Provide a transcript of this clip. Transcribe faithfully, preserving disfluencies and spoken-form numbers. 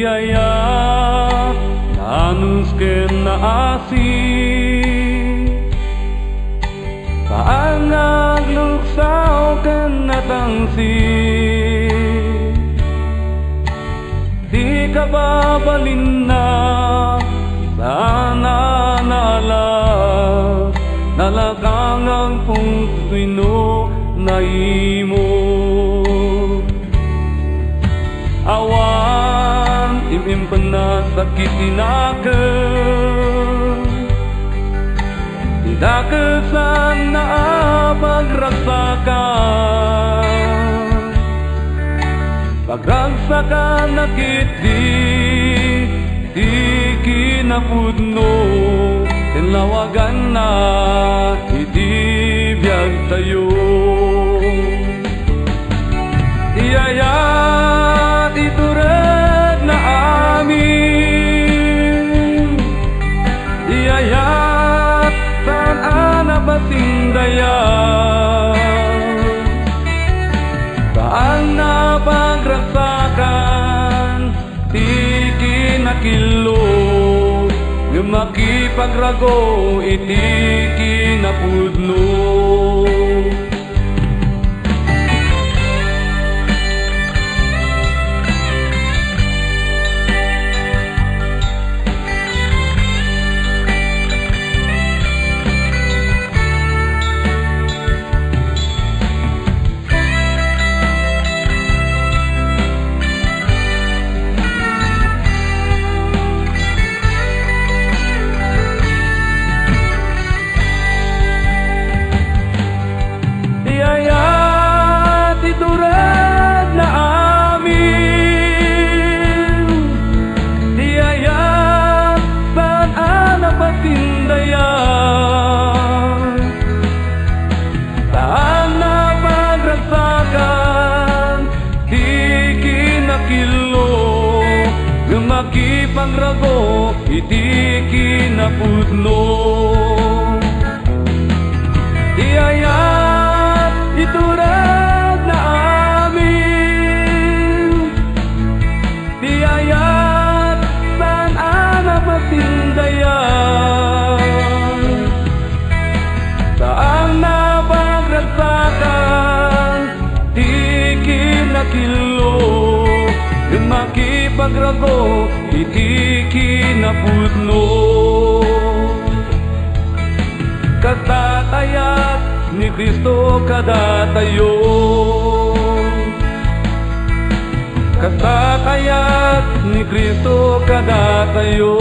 Yaya, naanus ken naasi, paan nga agluksaw ken natangsit. Ti kababalinna, saan a naalas, nalakang agpungtoy no naimog. Awan im-impenna sakit ti nakes, ti dakes saan a pagragsakan. Pagragsakana ketdi ti kinapudno, ken lawaganna iti biagtayo. Ti ayat ituredna amin. Ti ayat saan a napasindayag. Saan a pagragsakan ti kinakillo, ngem makipagrago iti kinapudno. Ti ayat ituredna amin. Ti ayat saan a napasindayag. Saan a pagragsakan ti kinakillo, ngem makipagrago iti kinapudno. Ti ayat ituredna amin. Ti ayat saan a napasindayag. Saan a pagragsakan ti kinakillo, ngem makipagrago iti kinapudno. Kasta ti ayat ni Cristo kadatayo. Kasta ti ayat ni Cristo kadatayo.